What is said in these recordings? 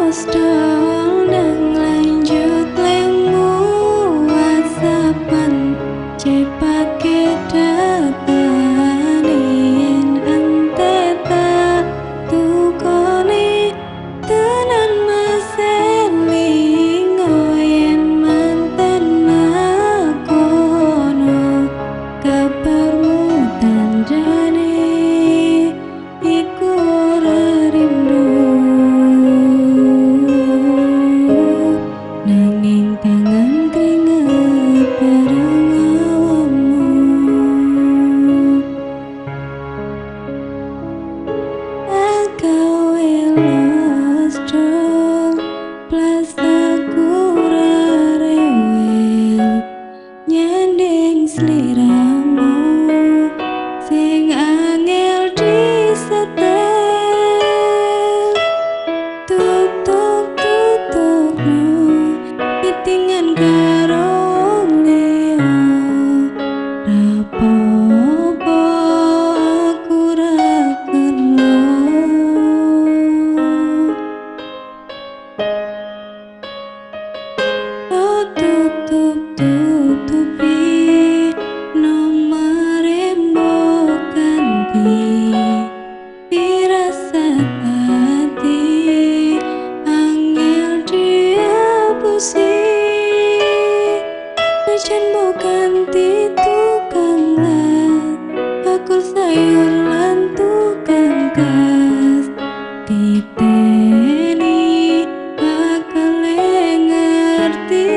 Los dol nang lanjut lemu whatsappan cepake datane yen ente tak tukone tenan maselingo yen mantan akono kabarmu tandane iku ora rindu nanging tangan keringet bareng awakmu. Agawe los dol blas aku ora rewel nyanding sliramu sing angel disetel tutuk-tutukno mitingan karo wong liya rapopo aku ra kena. Tutup-tutupi nomore mbok ganti firasat ati angel diapusi najan mbok ganti tukang las bakul sayur lan tukang gas titeni bakal ngerti.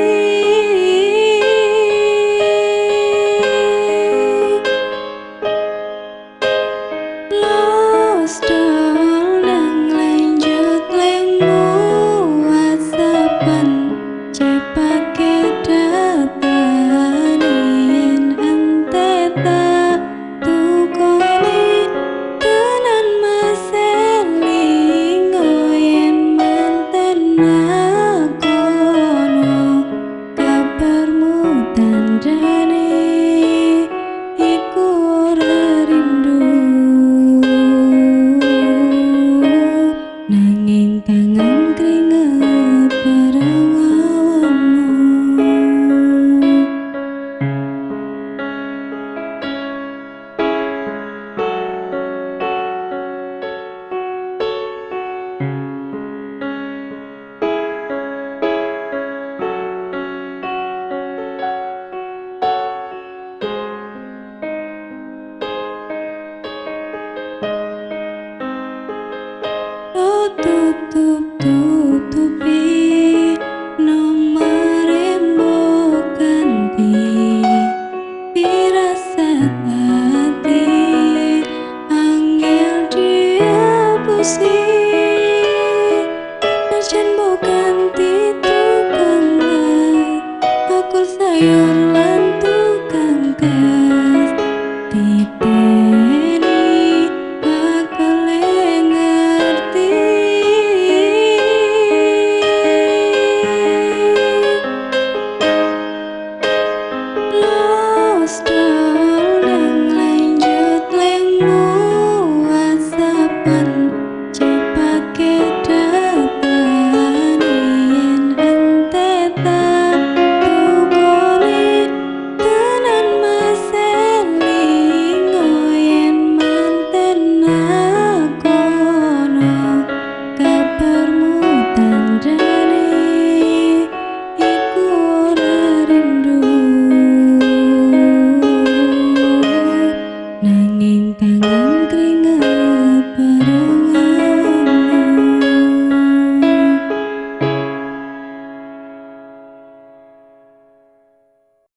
Los dol nang lanjut lemu whatsappan cepake datane yen ente tak tukone tenan maselingo yen mantan akono kabarmu tandane iku ora rindu nanging tangan keringet bareng awakmu. Tutup-tutupi nomore mbok ganti firasat ati angel diapusi najan mbok ganti tukang las bakul sayur.